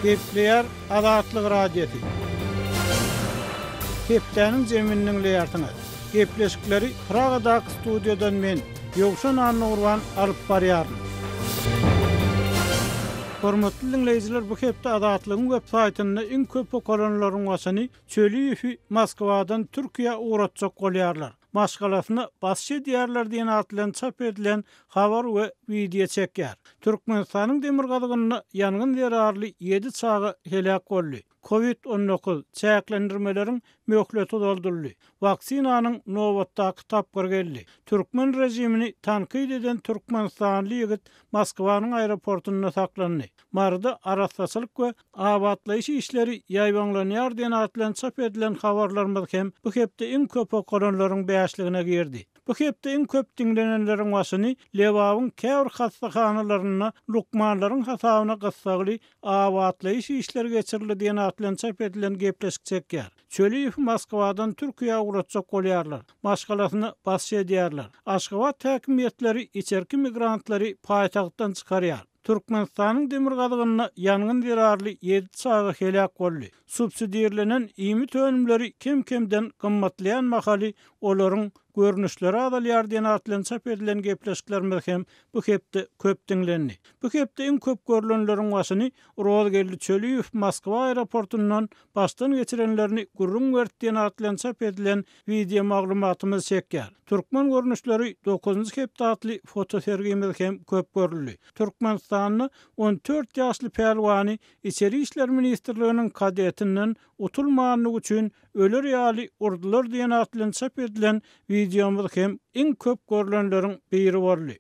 Gepleýär Azatlyk Radiosy. Hepdäniň jemini diňleýärsiňiz. Gepleşikleri Pragadaky studiýadan men, Ýowşan Annagurban alyp barýaryn. Hormatly diňleýjiler bu hepde Azatlygyň web saýtynda iň köp okalanlaryň başyny Çöliýewi Moskwadan Türkiýä ugratjak bolýarlar. Maşgalasyna basyş edýärler diýen at bilen çap edilen habar we wideo çekýär. Türkmenistanyň demirgazygynda ýangyn zerarly ýedi çaga heläk boldy. Covid 19, çäklendirmeleriň möhleti uzaldyldy. Waksinanyň nobatdaky tapgyry geldi. Türkmen režimini tankyt eden türkmenistanly ýigit Moskwanyň aeroportynda saklandy. Maryda arassaçylyk we abatlaýyş işleri ýaýbaňlanýar diýen at bilen çap edilen habarlarymyz hem bu hepde iň köp okalanlaryň bäşligine girdi. Bu hepde iň köp diňlenenleriň başyny Lebabyň käbir hassahanalarynda lukmanlaryň hasabyna gyssagly abatlaýyş işleri geçirildi diýen at bilen çap edilen gepleşik çekýär. Çöliýewi Moskwadan Türkiýä ugratjak bolýarlar. Maşgalasyna basyş edýärler. Aşgabat häkimiýetleri içerki migrantlary paýtagtdan çykarýar. Türkmenistanyň demirgazygynda ýangyn zerarly ýedi çaga heläk boldy. Subsidirlenen iýmit önümleri kem-kemden gymmatlaýan mahaly olaryň görnüşleri azalýar diýen at bilen çap edilen gepleşiklerimiz hem bu hepde köp diňlendi. Bu hepde iň köp görlenleriň başyny Rozgeldi Çöliýew Moskwa aeroportundan başdan geçirenlerini gürrüň berdi diýen at bilen çap edilen wideo maglumatymyz çekýär. Türkmen görnüşleri dokuzynjy hepde atly fotosergimiz hem köp görüldi. Türkmenistanda 14 ýaşly pälwany Içeri işler ministrliginiň kadetinden utulmanlygy üçin öler ýaly urdular diýen at bilen çap edilen wideomyz hem iň köp görlenleriň biri boldy.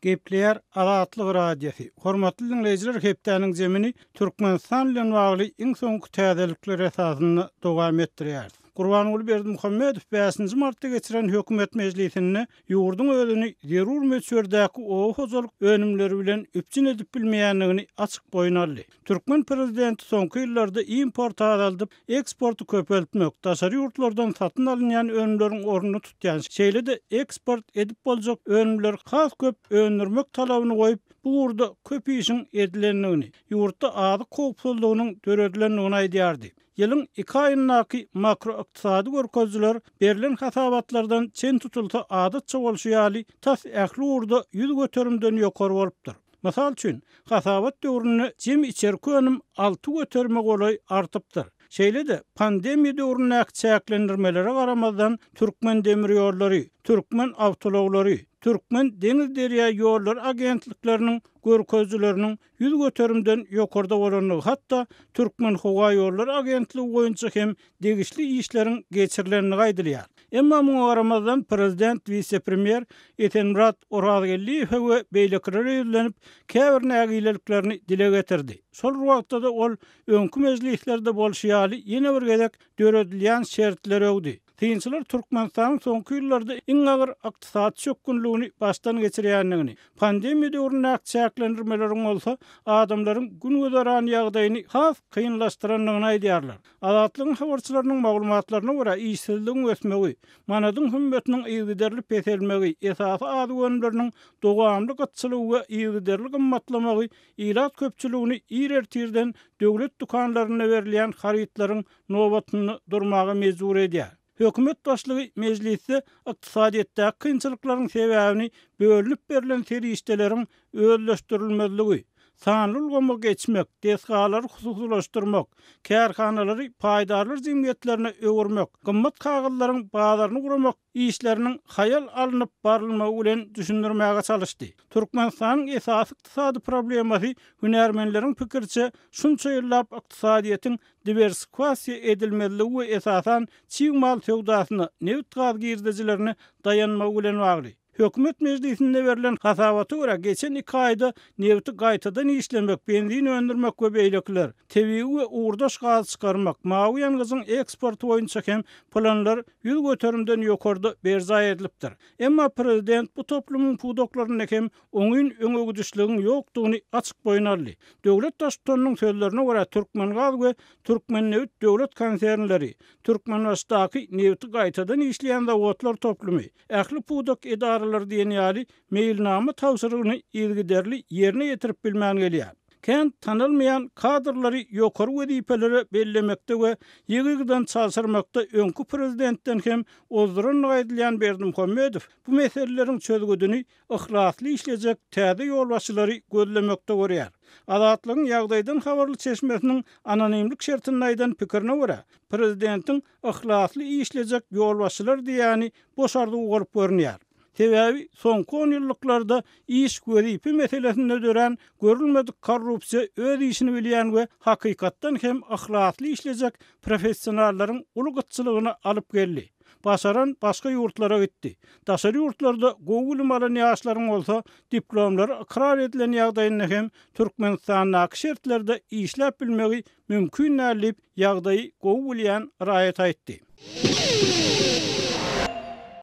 Gepleýär Azatlyk Radiosy. Hormatly diňleýjiler hepdäniň jemini Türkmenistan bilen bagly iň soňky täzelikler esasynda dowam etdirýäris. Gurbanguly Berdimuhamedow bäşinji martda geçiren hökümet mejlisinde ýurduň özüni zerur möçberdäki oba hojalyk önümleri bilen üpjün edip bilmeýändigini açyk boýun aldy. Türkmen prezidenti soňky ýyllarda importy azaldyp, eksporty köpeltmek, daşary ýurtlardan satyn alynýan önümleriň ornuny tutýan, şeýle-de eksport edip boljak önümleri has köp öndürmek talabyny goýup, bu ugurda köp işiň edilendigini, ýurtda azyk howpsuzlygynyň döredilendigini aýdýardy. Ýylyň iki aýyndaky makroykdysady görkezijiler berlen hasabatlardan çen tutulsa adatça bolşy ýaly tas ähli ugurda ýüz göterimden ýokary bolupdyr. Mysal üçin, hasabat döwründe jemi içerki önüm alty göterime golaý artypdyr. Şeýle-de, pandemiýa döwründäki çäklendirmelere garamazdan, Türkmendemirýollary, Türkmenawtoulaglary, Türkmendeňizderýaýollary agentlikleriniň görkezijileriniň ýüz göterimden ýokarda bolandygy, hatda Türkmenhowaýollary agentligi boýunça hem degişli işleriň geçirilendigi aýdylýar. Emma muňa garamazdan, prezident wise-premýer Esenmyrat Orazgeldiýewe we beýlekilere ýüzlenip, käbir nägileliklerini dile getirdi. Şol bir wagtda-da ol öňki mejlislerde bolşy ýaly ýene bir gezek döredilýän şertleri öwdi. Synçylar Türkmenistanyň soňky ýyllarda iň agyr ykdysady çökgünligini başdan geçirýändigini, pandemiýa döwründäki çäklendirmeleriň bolsa adamlaryň gün-güzeran ýagdaýyny has kynlaşdyrandygyny aýdýarlar. Azatlygyň habarçylarynyň maglumatlaryna görä, işsizligiň ösmegi, manadyň hümmetiniň yzygiderli peselmegi, esasy azyk önümleriniň dowamly gytçylygy we yzygiderli gymmatlamagy ilat köpçüligini ir ertirden döwlet dükanlarynda berilýän harytlaryň nobatynda durmaga mejbur edýär. Hökümet başlygy mejlisde ykdysadyýetdäki kynçylyklaryň sebäbini bölünip berlen serişdeleriň özleşdirilmezligi, sanly ulgama geçmek, desgalary hususylaşdyrmak, kärhanalary paýdarlar jemgyýetlerine öwürmek, gymmat kagyzlaryň bazaryny guramak işleriniň haýal alnyp barylmagy bilen düşündirmäge çalyşdy. Türkmenistanyň esasy ykdysady problemasy, hünärmenleriň pikiriçe, şunça ýyllap ykdysadyýetiň diwersifikasiýa edilmezligi we esasan çig mal söwdasyna, nebit-gaz girdejilerine daýanmagy bilen bagly. Hökümet mejlisinde berlen hasabata görä, geçen iki aýda nebiti gaýtadan işlemek, benzin öndürmek we beýlekiler, tebigy we ugurdaş gazy çykarmak, mawy ýangyjyň eksporty boýunça hem planlar ýüz göterimden ýokarda berjaý edilipdir. Emma prezident bu toplumyň pudaklarynda hem oňyn öňegidişligiň ýokdugyny açyk boýun aldy. Döwlet Baştutanynyň sözlerine görä, Türkmengaz we Türkmennebit döwlet konsernleri, Türkmenbaşydaky nebiti gaýtadan işleýän zawodlar toplumy, ähli pudak edaralary diýen ýaly meýilnama tabşyrygyny yzygiderli ýerine ýetirip bilmän gelýär. Kän tanalmaýan kadrlary ýokary wezipelere bellemekde we ýygy-ýygydan çalşyrmakda öňki prezidentden hem ozdurandygy aýdylýan Berdimuhamedow bu meseleleriň çözgüdini yhlasly işlejek täze ýolbaşçylary gözlemekde görýär. Azatlygyň ýagdaýdan habarly çeşmesiniň anonimlik şertinde aýdan pikirine görä, prezidentiň yhlasly işlejek ýolbaşçylar diýýäni boş arzuw bolup görünýär. Sebäbi soňky onýyllyklarda iş wezipe meselesinde dörän görülmedik korrupsiýa öz işini bilýän we hakykatdan hem yhlasly işlejek professionallaryň uly gytçylygyna alyp geldi. Başaran başga ýurtlara gitdi. Daşary ýurtlarda gowy bilim alan ýaşlaryň bolsa diplomlary ykrar edilen ýagdaýynda hem Türkmenistandaky şertlerde işläp bilmegi mümkin däl diýip, ýagdaýy gowy bilýän raýat aýtdy.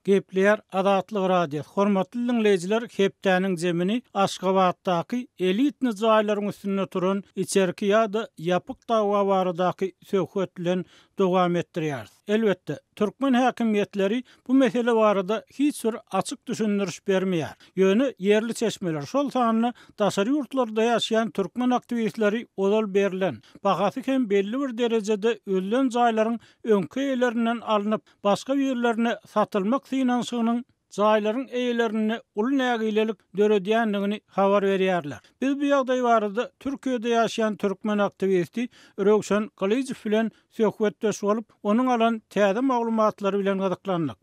Gepleýär Azatlyk Radiosy, Hormatly diňleýjiler, hepdäniň jemini Aşgabatdaky elitny jaýlaryň üstünde turan içerki ýa-da ýapyk dawa baradaky söhbet bilen dowam etdirýäris. Elbetde, türkmen häkimiýetleri bu mesele barada hiç bir açyk düşündiriş bermeýär. Ýöne ýerli çeşmeler, şol sanda daşary ýurtlarda ýaşaýan türkmen aktiwistleri ozal berlen, bahasy hem belli bir derejede üzlen jaýlaryň öňki eýelerinden alnyp, başga birlerine satylmak synanyşygynyň jaýlaryň eýelerinde uly nägilelik döredýändigini habar berýärler. Biz bu ýagdaý barada Türkiýede ýaşaýan türkmen aktiwisti Röwşen Gylyjow bilen söhbetdeş bolup, onuň alan täze maglumatlary bilen gyzyklandyk.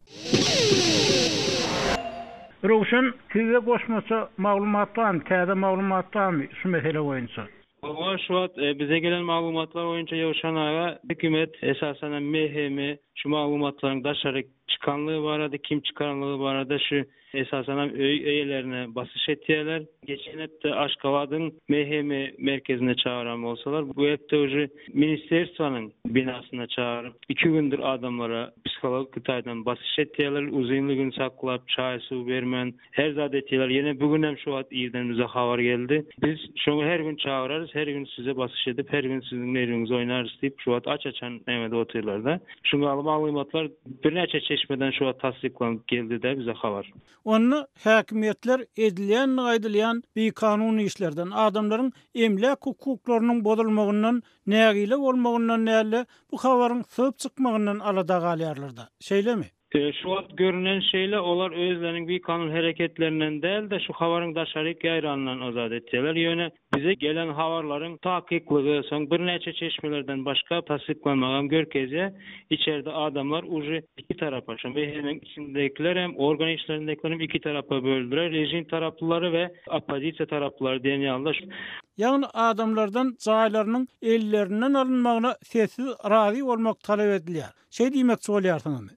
Röwşen, sizde goşmaça maglumat barmy, täze maglumat barmy şu mesele boýunça? Hawa, şu wagt bize gelen maglumatlar boýunça Ýowşan aga, hökümet, esasanam MHM şu maglumatlaryň daşary çykanlygy barada, kim çykaranlygy barada şu Esasanam öý eýelerine basyş etýärler. Geçen hepde Aşgabadyň MHM merkezine çagyran bolsalar, bu hepde uje ministerstwanyň binasyna çagyryp, iki gündür adamlara psihologiki taýdan basyş etýärler, uzynly gün saklap, çaý-suw bermän, her zat etýärler. Ýene bu gün hem şu wagt irden bize habar geldi. Biz şoňa her gün çagyrarys, her gün size basyş edip, her gün siziň nerwiňizi oýnarys diýip, şu wagt aç-açan nämede otyrlar-da. Şuň ýaly maglumatlar birnäçe çeşmeden şu wagt tassyklanyp geldi-de bize habar. Onda häkimiýetler edilýändigi aýdylýan bikanun işlerden, adamlaryň emläk hukuklarynyň bozulmagyndan nägile bolmagyndan däl-de, bu habaryň syzyp çykmagyndan alada galýarlar-da. Şeýlemi? Şu wagt görünen şeýle, olar özleriniň bikanun hereketlerinden däl-de, şu habaryň daşaryk ýaýranyndan azat etýärler. Ýöne Bize gelen habarlaryň takyklygy, soň birnäçe çeşmelerden başga tassyklanmagam görkezýär, içerde adamlar uje iki tarapa, şo MHM-iň içindekilerem, organ işlerindekilerem iki tarapa böldüler, režim taraplylary we oppozisiýa taraplylary diýen ýaly. Ýagny adamlardan jaýlarynyň ellerinden alynmagyna sessiz razy bolmak talap edilýär. Şeý diýmekçi bolýarsyňyzmy?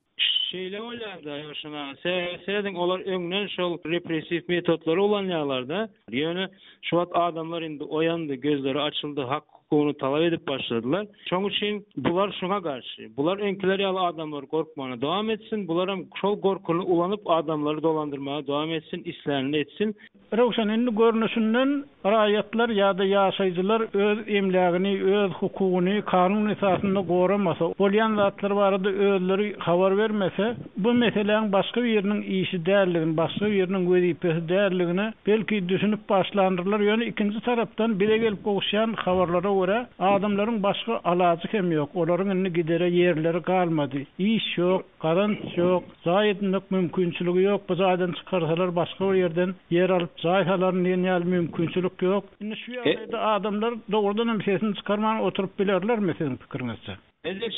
Şeýle bolýar-da, Ýowşan aga. Sebäbi serediň, olar öňden şol repressiw metodlary ulanýarlar-da. Ýöne şu wagt adamlar indi oýandy, gözleri açyldy, hak-hukugyny talap edip başladylar. Şonuň üçin bular şuňa garşy. Bular öňküler ýaly adamlary gorkmagyna dowam etsin, bularam şol gorkyny ulanyp adamlary dolandyrmaga dowam etsin, islänini etsin. Röwşen, indi görnüşinden raýatlar ýa-da ýaşaýjylar öz emlägini, öz hukugyny kanun esasynda goramasa, bolýan zatlar barada özleri habar bermese, bu meseläň başga biriniň işi däldigini, başga biriniň wezipesi däldigine belki düşünip başlandyrlar, ýöne ikinji tarapdan bize gelip gowuşýan habarlara görä, adamlaryň başga alajy hem ýok, olaryň indi gidere ýerleri galmady, iş ýok, Gazanç ýok, jaý edinmek mümkinçiligi ýok, bu jaýdan çykarsalar başga bir ýerden ýer alyp jaý salaryn diýen ýaly mümkinçilik ýok. Indi şu ýagdaýda adamlar dogrudan hem sesini çykarman oturyp bilerlermi siziň pikiriňizçe? Edil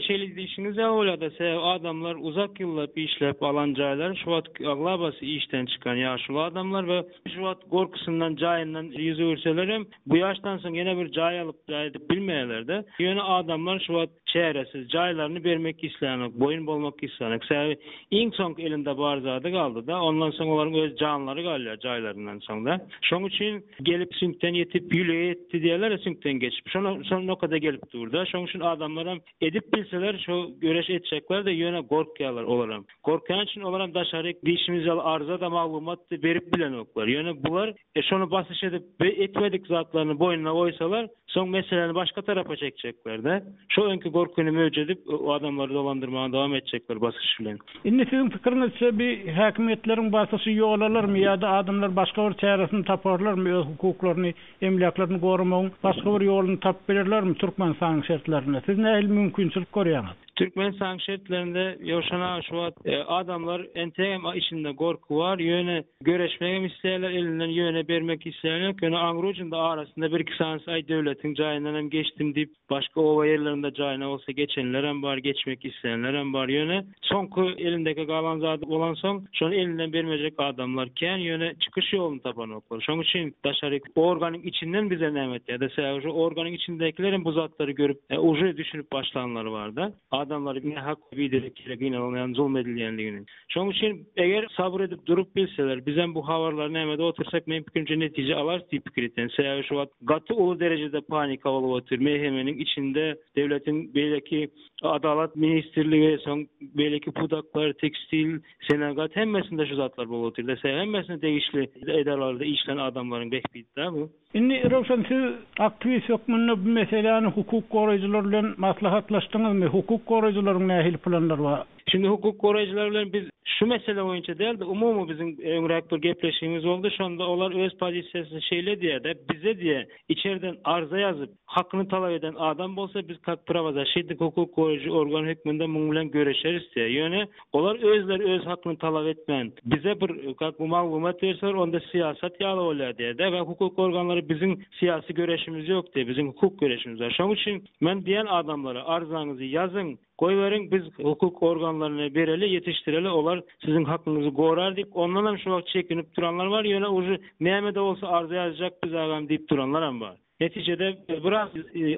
şeýle diýşiňiz ýaly bolýar-da, sebäbi adamlar uzak ýyllap işläp alan jaýlary şu wagt aglabasy işden çykan ýaşuly adamlar we şu wagt gorkusyndan jaýyndan ýüz öwürseler hem bu ýaşdan soň ýene bir jaý alyp jaý edip bilmeýärler-de. Ýöne adamlar şu wagt Çäresiz, jaýlaryny bermek islänok, boýun bolmak islänok. Sebäbi iň soňky elinde bar zady galdy-da, ondan soň olaryň öz janlary galýar jaýlaryndan soň-da. Şoň üçin gelip süňkden ýetip, ýülege ýetdi diýýärler-ä süňkden geçip. Şona, şol nokada gelip dur-da. Şoň üçin adamlaram edip bilseler şo göreş etjekler-de, ýöne gorkýarlar olaram. Gorkýan üçin olaram daşaryk diýşimiz ýaly arza-da, maglumat-da berip bilenoklar. Ýöne bular E şony basyş edip be etmedik zatlaryny boýnuna goýsalar, soň meseläni başga tarapa çekjekler-de. Şo öňki. gorkyny möwjedip, adamlary dolandyrmaga dowam etjekler basyş bilen. Indi siziň pikiriňizçe bi häkimiýetleriň basyşy ýol alarmy ýa-da adamlar başga bir çäresini taparlarmy öz hukuklaryny, emläklerini goramagyň başga bir ýoluny tapyp bilerlermi Türkmenistanyň şertlerinde? Siz nähili mümkinçilik görýäňiz? Türkmenistanyň şertlerinde Ýowşan aga şu wagt adamlar entegem içinde gorky bar, ýöne göreşmegem isleýärler, elinden ýöne bermek isleýän ýok, ýöne aňry ujunda arasynda bir-iki sanysy aý döwletiň jaýyndanam geçdim diýip Başga oba ýerlerinde jaýyna bolsa geçenlerem bar, geçmek isleýänlerem bar. Ýöne soňky elindeki galan zady bolansoň, şony elinden bermejek adamlar kän, ýöne çykyş ýoluny tapanoklar. Şonuň üçin daşary organyň içinden bize näme etýär-de, sebäbi şu organyň içindäkilerem bu zatlary görüp, uje düşünip başlanlary bar-da. Adamlary nähak biderek ýere gynalýan, zulum edilýändigini. Şonuň üçin eger sabyr edip durup bilseler, bizem bu habarlary nämede otursak, meň pikirimçe netije alarys diýip pikir etýän. Sebäbi şu wagt gaty uly derejede panika bolup otyr. MHM-niň içinde döwletiň beýleki Adalat ministrligi, soň beýleki pudaklar, tekstil, senagat hemmesinde şu zatlar bolup otyr. Sebäbi hemmesine degişli edaralarda işlän adamlaryň bähbidi-dä bu. Indi, Röwşen, siz aktiwist hökmünde bu meseläni hukuk goraýjylar bilen maslahatlaşdyňyzmy? Hukuk goraýjylaryň nähili planlary bar? Şimdi hukuk goraýjylar bilen biz şu mesele boýunça däl-de, umumy biziň öňräk bir gepleşigimiz boldy. Şonda olar öz pozisiýasyny şeýle diýýär-de, bize diýýär, içerden arza ýazyp, hakyny talap eden adam bolsa, biz kak prawozaşitnik, hukuk goraýjy organ hökmünde muň bilen göreşeris diýýär. Ýöne Olar özleri öz hakyny talap etmän, bize bir kak bu maglumat berseler, onda syýasat ýaly bolýar diýýär-de we hukuk organlary biziň syýasy göreşimiz ýok diýýär, biziň hukuk göreşimiz bar. Şonuň üçin men diýýän adamlara, arzaňyzy ýazyň, goýberiň, biz hukuk organlaryna bereli, ýetişdireli, olar siziň hakyňyzy gorar diýip, ondanam şu wagt çekinip duranlar bar, ýöne uje näme-de bolsa arza ýazjak biz agam diýip duranlaram bar. Netijede biraz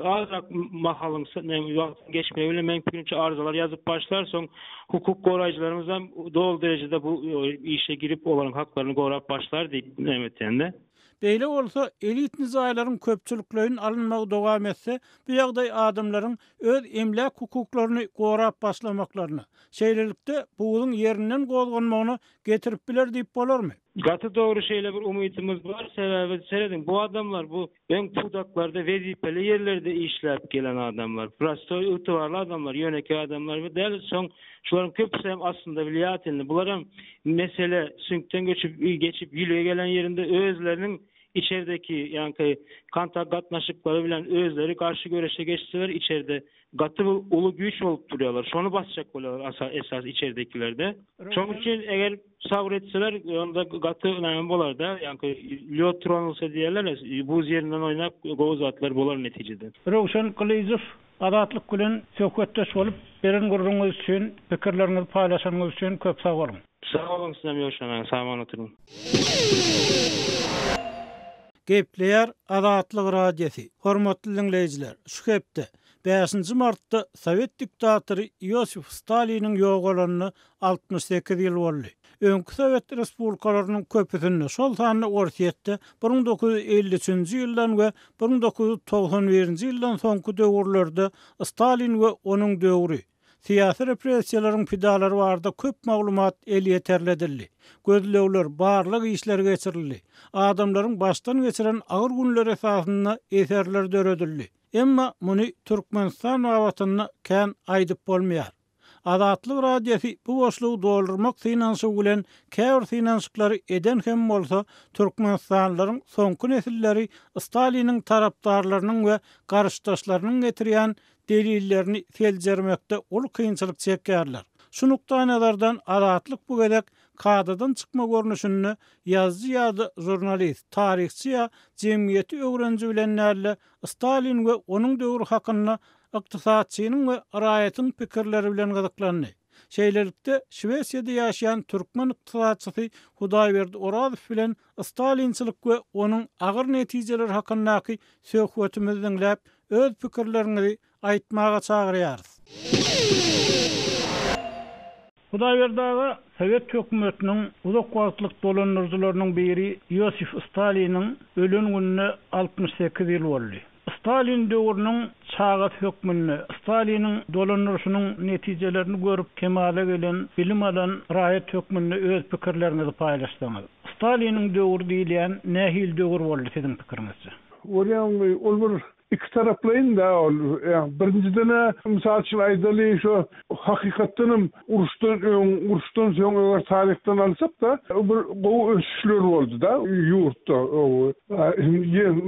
azrak mahalyň wagtyň geçmegi bilen meň pikirimçe arzalar ýazyp başlar, soň hukuk goraýjylarymyzam doly derejede bu işe girip olaryň haklaryny gorap başlar diýip näme etýän-de. Beýle bolsa, elitni jaýlaryň köpçülikleýin alynmagy dowam etse, bu ýagdaý adamlaryň öz emläk hukuklaryny gorap başlamaklaryna, şeýlelikde, buzuň ýerinden gozganmagyna getirip biler diýip bolarmy? Gaty dogry şeýle bir umytymyz bar sebäbi serediň bu adamlar bu öň pudaklarda wezipeli ýerlerde işläp gelen adamlar prostoý ygtybarly adamlar ýönekeý adamlar däl soň şularyň köpüsi hem aslynda wliýatelny bular hem mesele süňkden göçüp geçip ýüle gelen ýerinde özleriniň içerdeki ýaňky kontakt gatnaşyklary bilen özleri garşy göreşe geçseler içerde Gaty bir uly güýç bolup durýarlar. Şony basjak bolýarlar asa esas içerdekilerde. Şonuň üçin eger sabyr etseler onda gaty näme bolarda ýaňky lýod tronulsa diýerler buz ýerinden oýnap gowy zatlar bolar netijede. Röwşen Gylyjow Azatlyk bilen söhbetdeş bolup, beren gürrüňiňiz üçin, pikirleriňizi paýlaşanyňyz üçin köp sag boluň! Sag boluň sizem Ýowşan aga saman oturyň. Gepleýär Azatlyk Radiosy, Hormatly diňleýjiler, şu hepde, bäşinji martda sowet diktatory Iosif Staliniň ýogalanyna 68 ýyl boldy. Öňki sowet respublikalarynyň köpüsinde, şol sanda Orsýetde 1953-nji ýyldan we 1991-nji ýyldan soňky döwürlerde Stalin we onuň döwri, Syýasy repressiýalaryň pidalary barada köp maglumat elýeterli edildi. Gözlegler, barlag işleri geçirildi. Adamlaryň başdan geçiren agyr günleri esasynda eserler döredildi. Emma muny Türkmenistan babatynda kän aýdyp bolmaýar. Azatlyk Radiosy bu boşlugy doldurmak synanyşygy bilen käbir synanyşyklary eden hem bolsa, türkmenistanlylaryň soňky nesilleri Staliniň tarapdarlarynyň we garşydaşlarynyň getirýän delillerini seljermekde uly kynçylyk çekýärler. Şu nukdaýnazardan Azatlyk bu gezek kadadan çykma görnüşinde ýazyjy ýa-da žurnalist, taryhçy ýa jemgyýeti öwreniji bilen däl-de, Stalin we onuň döwri hakynda ykdysatçynyň we raýatyň pikirleri bilen gyzyklandy. Şeýlelikde, Şwesiýada ýaşaýan türkmen ykdysatçysy Hudaýberdi Orazow bilen stalinçilik we onuň agyr netijeleri hakyndaky söhbetimizi diňläp, öz pikirleriňizi aýtmaga çagyrýarys. Hudaýberdi aga, sowet hökümetiniň uzak wagtlyk dolandyryjylarynyň biri Iosif Staliniň ölen gününe 68 ýyl boldy. Stalin döwrüniň çagasy hökmünde, Staliniň dolandyryşynyň netijelerini görüp kemala gelen, bilim alan raýat hökmünde öz pikirleriňizi paýlaşsaňyz. Staliniň döwri diýilýän nähili döwür boldy siziň pikiriňizçe? Görýäňmi, ol bir. Ikitaraplaýyn-da ol. Birinjiden-ä, mysal üçin aýdaly, şo hakykatdanam uruşdan öň, uruşdan soň eger taryhdan alsak-da, bir gowy ösüşler boldy-da ýurtda.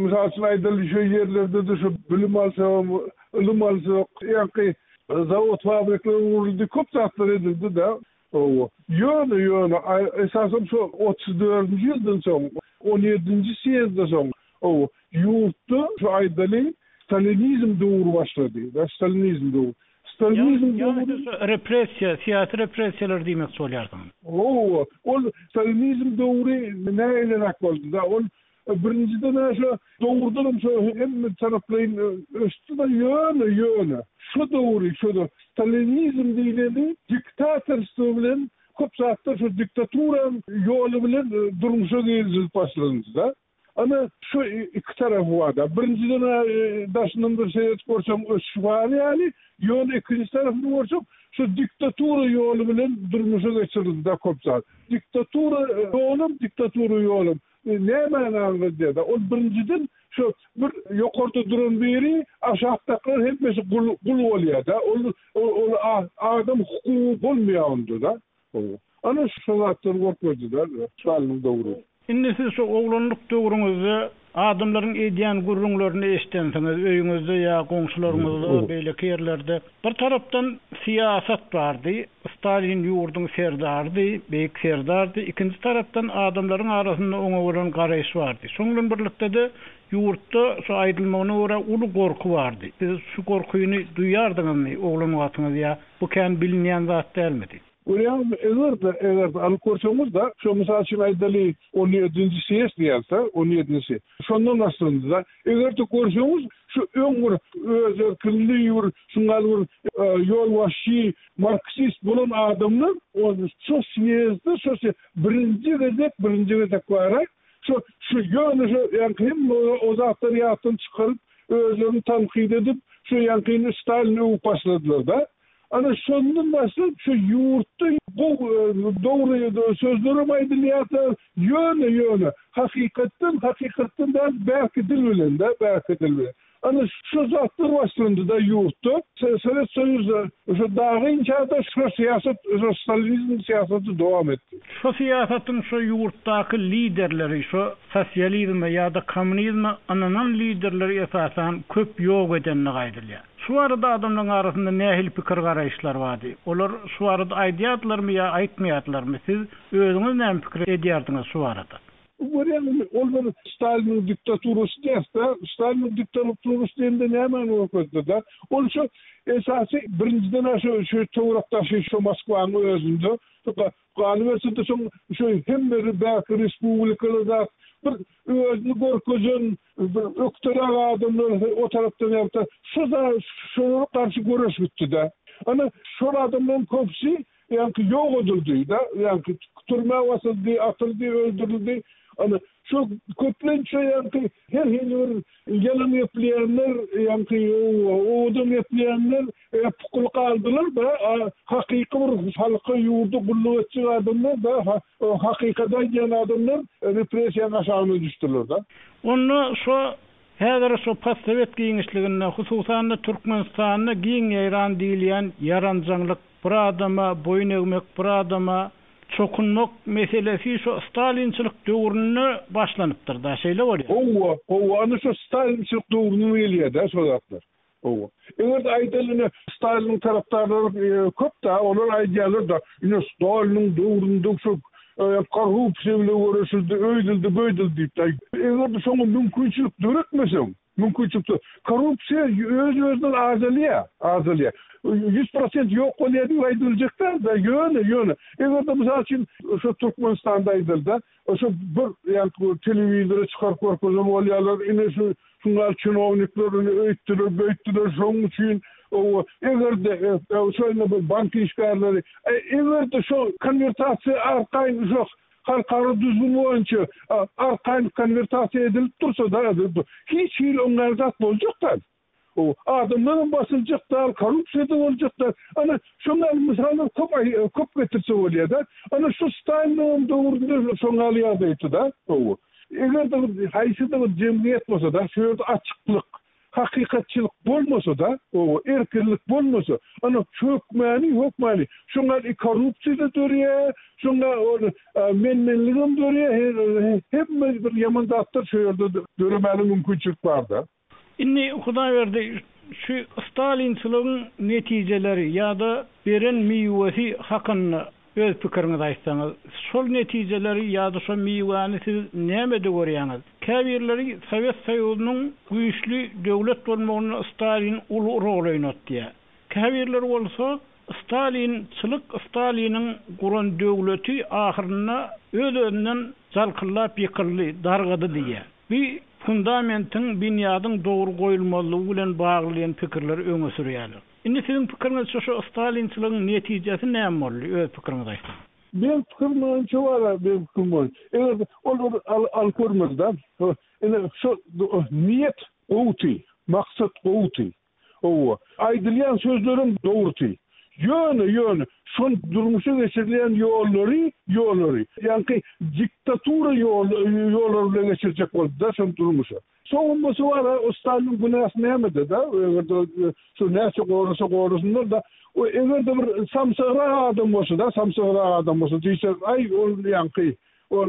Mysal üçin aýdaly, şo ýerlerde-de şo bilim alsagam, ylym alsak, ýaňky zawod-fabrikler guruldy, köp zatlar edildi-de. Hawa. Ýöne, ýöne, esasam şo 34-nji ýyldan soň, on ýedinji sýezdden soň, hawa, ýurtda şu aýdaly stalinizm döwri başlady, da, stalinizm döwri. Stalinizm döwri. Ýagny şo repressiýa, syýasy repressiýalar diýmekçi bolýarsyňyz. Hawa, ol stalinizm döwri nähiliräk boldy, da, ol Birinjiden-ä şo dogrudanam şo hemme taraplaýyn ösdi-de, ýöne, ýöne şo döwri, şo stalinizm diýleni diktatorstwo bilen köp zatlar şo diktaturaň ýoly bilen durmuşa girizilip başlandy-da. Ana, şo iki tarapy bar-da. Birinjiden-ä daşyndan bir seredip görseň ösüş bar ýaly, ýöne ikinji tarapyny görseň şo diktatura ýoly bilen durmuşa geçirildi-de köp zat. Diktatura ýolam, diktatura ýolam. Nämäni aňladýar-da? Ol birinjiden şo bir ýokarda duran biri, aşakdakylar hemmesi gul gul bolýar-da. Ol ol adam hukugy bolmaýar onda-da. Ana şo zatlary görkezdi-de Staliniň döwri. Indi siz şo oglanlyk döwrüňizde adamlaryň edýän gürrüňlerini eşidensiňiz, öýüňizde ýa goňşularyňyzda, beýleki ýerlerde. Bir tarapdan syýasat bardy, Stalin ýurduň serdarydy, beýik serdardy, ikinji tarapdan adamlaryň arasynda oňa bolan garaýyş bardy. Şoň bilen birlikde-de ýurtda şu aýdylmagyna görä uly gorky bardy. Siz şu gorkyny duýardyňyzmy oglan wagtyňyz ýa bu kän bilinýän zat dälmidi? Görýäňizmi, eger-de, eger-de alyp görseňiz-de, şo mysal üçin aýdaly, on ýedinji sýezd diýýäris-de, on ýedinji, şondan başlandy-da. Eger-de görseňiz, şu öň bir öz erkinli bir şuňňal bir ýolbaşçy, marksist bolan adamlar şo sýezdde, şo birinji gezek, birinji gezek bar-a, şo, şu ýöne şo ýaňky hemme o zatlary ýatdan çykaryp, özlerini tankyt edip, şu ýaňkyny Stalini öwüp başladylar-da. Ana şondan başlap şu ýurtda gowy dogry sözlerem aýdylýarda ýöne ýöne hakykatdan hakykatdan däl bärki dil bilen da bärki dil bilen. Ana şu zatlar başlandyda ýurtda Sowet Soýuzda şu dagynçada şu syýasat şu stalinizm syýasaty dowam etdi. Şu syýasatyň şu ýurtdaky liderleri şu sosializme ýa-da kommunizme ynanan liderleri esasan köp ýok edendigi aýdylýar. Şu barada adamlaryň arasynda nähili pikir-garaýyşlar bardy? Olar şu barada aýdýardylarmy ýa aýtmaýardylarmy? Siz özüňiz näme pikir edýärdiňiz şu barada? Görýäňizmi, ol bir Staliniň diktaturasy däs-dä. Staliniň diktaturasy diýende nämäni görkezdi-dä? Ol şu esasy birinjiden-ä şu şu töwerekdaşy şu Moskwanyň özünde Galyberse-de şoň şu hemme bäki respublikalar zat bir özüni görkezen bir ökderäk adamlar o tarapdan ýa-da şo şolara garşy göreş gitdi-de. Ana şol adamlaryň köpüsi ýaňky ýok edildi-de, ýaňky türmä basyldy, atyldy, öldürildi. Ana şo köplenç şo ýaňky her hili bir ýalan gepleýänler, ýaňky owadan gepleýänler Pukul galdylar-da, hakyky bir halka, ýurda gulluk etjek adamlar-da, hakykaty aýdýan adamlar repressiýanyň aşagyna düşdüler-de. Onda şo häzir şo postsowet giňişliginde, hususan-da Türkmenistanda giň ýaýran diýilýän ýaranjaňlyk, bir adama boýun egmek, bir adama çokunmak meselesi şo stalinçilik döwründe başlanypdyr-da, şeýle bolýar? Howwa, howwa, ana şo stalinçilik döwründen gelýär-dä şo zatlar. Hawa. Eger-de aýdaly ine Staliniň tarapdarlary köp-dä, olar aýdýarlar-da, ine Staliniň döwründe şu korrupsiýa bilen göreşildi, öýdüldi, böýdüldi diýip-de. Eger-de şoňa mümkinçilik döretmeseň, mümkinçilik korrupsiýa öz-özünden azalýar, azalýar. 100% ýok bolýar diýip aýdyljak däl-de, ýöne, ýöne, eger-de mysal üçin şu Türkmenistanda aýdaly-da, Şo bir ýaňky telewizora çykaryp görkezen bolýarlar, ine şu şuňal çinownikler ine öýtdüler, beýtdiler, şoň üçin owa eger-de şo ine bir bank işgärleri eger-de şo konwertasiýa arkaýyn şo halkara düzgün boýunça arkaýyn konwertasiýa edilip dursa-da hiç hili oňňal zat boljak däl. O adamlaram basyljak dal, korrupsiýa-da boljak dal. Ana, şoň ýaly mysallar köp köp getirse bolýar-da. Ana, şu Staliniňem döwründe şoň ýaly ýagdaýdy-da. Hawa. Eger-de bir haýsy-da bir jemgyýet bolsa-da, şu ýerde açyklyk. Hakykatçylyk bolmasa-da, oba, erkinlik bolmasa, ana, hökmäni, hökmäni, şoňa korrupsiýa-da dörýär, şoňa ol men-menligem dörýär, hemme bir ýaman zatlar şo ýerde döremäne mümkinçilik bar-da. Indi Hudaýberdi, şu stalinçiligiň netijeleri ýa-da beren miwesi hakynda öz pikiriňizi aýtsaňyz. Şol netijeleri ýa-da şo miwäni siz nämede görýäňiz? Käbirleri Sowet Soýuzynyň güýçli döwlet bolmagynda Stalin uly rol oýnady diýýär. Käbirleri bolsa Stalinçilik Staliniň guran döwleti ahyrynda öz-özünden jalkyldap ýykyldy, dargady diýýär. Bu fundamentiň, binýadyň dogry goýulmazlygy bilen bagly diýen pikirleri öňe sürýärler. Indi siziň pikiriňizçe şu stalinçiligiň netijesi näme boldy, öz pikiriňizi aýtsaňyz. Meň pikirim boýunça bar-a, meň pikirim boýunça, eger ol bir alyp görmeli-dä. Ine, şo niýet gowudy, maksat gowudy. Hawa, aýdylýan sözlerem dogrudy. Ýöne, ýöne, şol durmuşa geçirilýän ýollary, ýollary, ýaňky diktatura ýol, ýollary bilen geçirjek boldy-da şony durmuşa. Soňam bolsa bar-a, o Staliniň günäsi nämede-da, eger-de şu näçe gorasa gorasynlar-da, o eger-de bir samsygrak adam bolsa-da, samsygrak adam bolsa diýse, aý, ol ýaňky, ol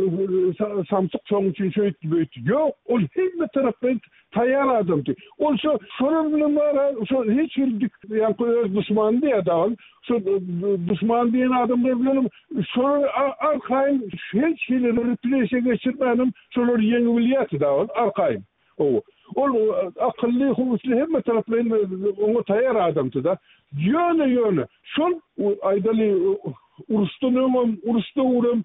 samsyk şoň üçin şeýtdi, beýtdi. Ýok, ol hemme taraplaýyn taýýar adamdy. Ol şo, şolar bilen bar-a, şo hiç hili dik, ýaňky öz duşmany diýýär-dä ol, şo duşman diýen adamlar bilenem şolar arkaýyn hiç hili repressiýa geçirmänem Şolary ýeňibilýärdi-dä ol, arkaýyn. Hawa. Ol akylly, huşly, hemme taraplaýyn oňa taýýar adamdy-da. Ýöne, ýöne, şol, aýdaly, uruşdan öňem, uruş döwrem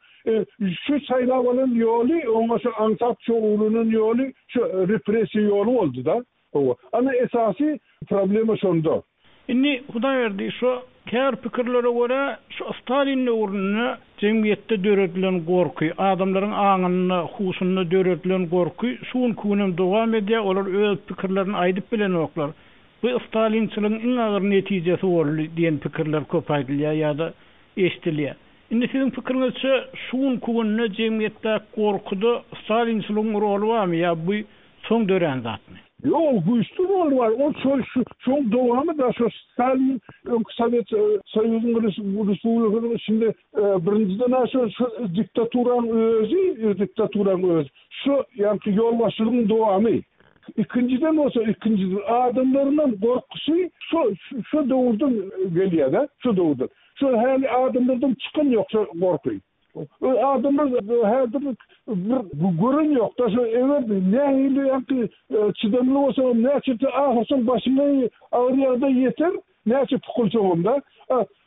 şu saýlap alan ýoly, oňa şo aňsat şo öwrenen ýoly, şo repressiýa ýoly boldy-da. Hawa. Ana esasy problema şonda. Indi Hudaýberdi şo käbir pikirlere görä şu Stalin döwründe jemgyýetde döredilen gorky, adamlaryň aňynda, huşunda döredilen gorky şu günki günem dowam edýär, olar öz pikirlerini aýdyp bilenoklar. Bu stalinçiligiň iň agyr netijesi boldy diýen pikirler köp aýdylýar ýa-da eşidilýär. Indi siziň pikiriňizçe şu günki günde jemgyýetdäki gorkuda stalinçiligiň roly barmy ýa bu soň dörän zatmy? Ýok, ol güýçli roly bar. Ol şo şoň dowamy-da şo Stalin öňki Sowet Soýuzyň respublikasynyň içinde birinjiden-ä şo şo diktaturanyň özi, diktaturanyň özi. Şo ýaňky ýolbaşçylygyň dowamy. Ikinjiden bolsa, ikinjiden adamlaryňam gorkusy şo şo döwürden gelýär-de, şo döwürden. Şo häli adamlardan çykan ýok şo gorky. Adamlar häzir bir gören ýok-da, şo eger nähili ýaňky çydamly bolsaňam, näçe ahyrsoň başyňa agyr ýagdaý ýeter, näçe pukulsaňam-da.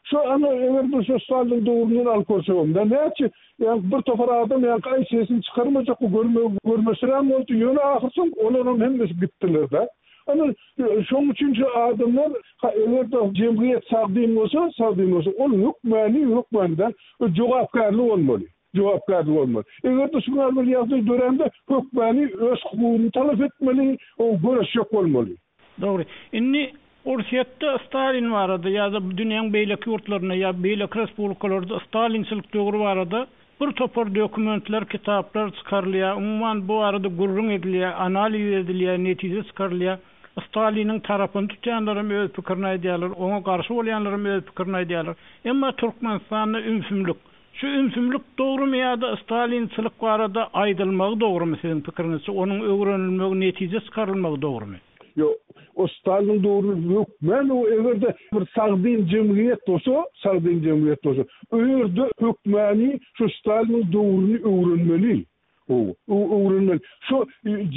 Şo ana eger bir şo Staliniň döwründen alyp görsegem-de, näçe ýaňky bir topar adam ýaňky aý sesini çykarmajak görme görmesirän boldy, ýöne ahyrsoň olaram hemmesi gitdiler-de. Ana şoň üçin şu adamlar eger-de jemgyýet sagdyn bolsa, sagdyn bolsa, ol hökmäni, hökmäni-de jogapkärli bolmaly. Jogapkärli bolmaly. Eger-de şuňa bir ýagdaý dörände hökmäni öz hukugyny talap etmeli, göreşjek bolmaly. Dogry. Indi Orsýetde Stalin barada ýa-da dünýäň beýleki ýurtlarynda ýa beýleki respublikalarda stalinçilik döwri barada bir topar dokumentler, kitaplar çykarylýar. Umuman bu barada gürrüň edilýär, analiz edilýär, netije çykarylýar. Staliniň tarapyny tutýanlaram öz pikirini aýdýarlar, oňa garşy bolýanlaram öz pikirini aýdýarlar. Emma Türkmenistanda ümsümlik. Şu ümsümlik dogrumy ýa-da stalinçilik barada aýdylmagy dogrumy siziň pikiriňizçe, onuň öwrenilmegi, netije çykarylmagy dogrumy? Ýok, o Staliniň döwründe hökmän o eger-de bir sagdyn jemgyýet bolsa, sagdyn jemgyýet bolsa, o ýerde hökmäni şu Staliniň döwrüni öwrenmeli. Hawa, öwrenmeli. Şo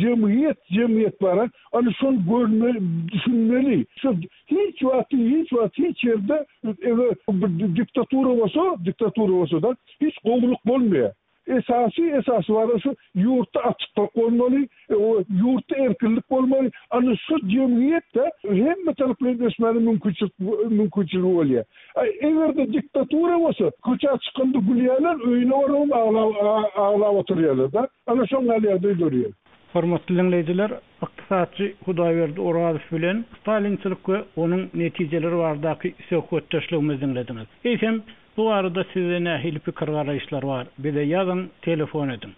jemgyýet, jemgyýet bar-a, ana şony görmeli, düşünmeli. Şo hiç wagt, hiç wagt, hiç ýerde eger bir diktatura bolsa, diktatura bolsa-da, hiç gowulyk bolmaýar. Esasy esasy bar şu ýurtda açyklyk bolmaly, ýurtda erkinlik bolmaly. Ana şu jemgyýetde hemme taraplaýyn ösmäne mümkinçilik mümkinçiligi bolýar. Eger-de diktatura bolsa, köçä çykanda gülýärler, öýüne barybam aglap aglap oturýarlar-da. Ana şoň ýaly ýagdaý dörýär. Hormatly diňleýjiler, ykdysatçy Hudaýberdi Orazow bilen Stalinçilik we onuň netijeleri baradaky söhbetdeşligimizi diňlediňiz. Eýsem, Bu barada sizde nähili pikir-garaýyşlar bar? Bize ýazyň, telefon ediň.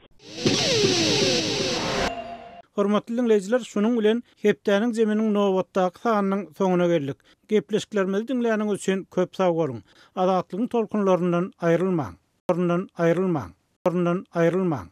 Hormatly diňleýjiler, şunuň bilen hepdäniň zeminiň nobatdaky sanynyň soňuna geldik. Gepleşiklerimizi diňläniňiz üçin köp sag boluň. Azatlygyň tolkunlaryndan aýrylmaň. Laryndan aýrylmaň. Laryndan aýrylmaň.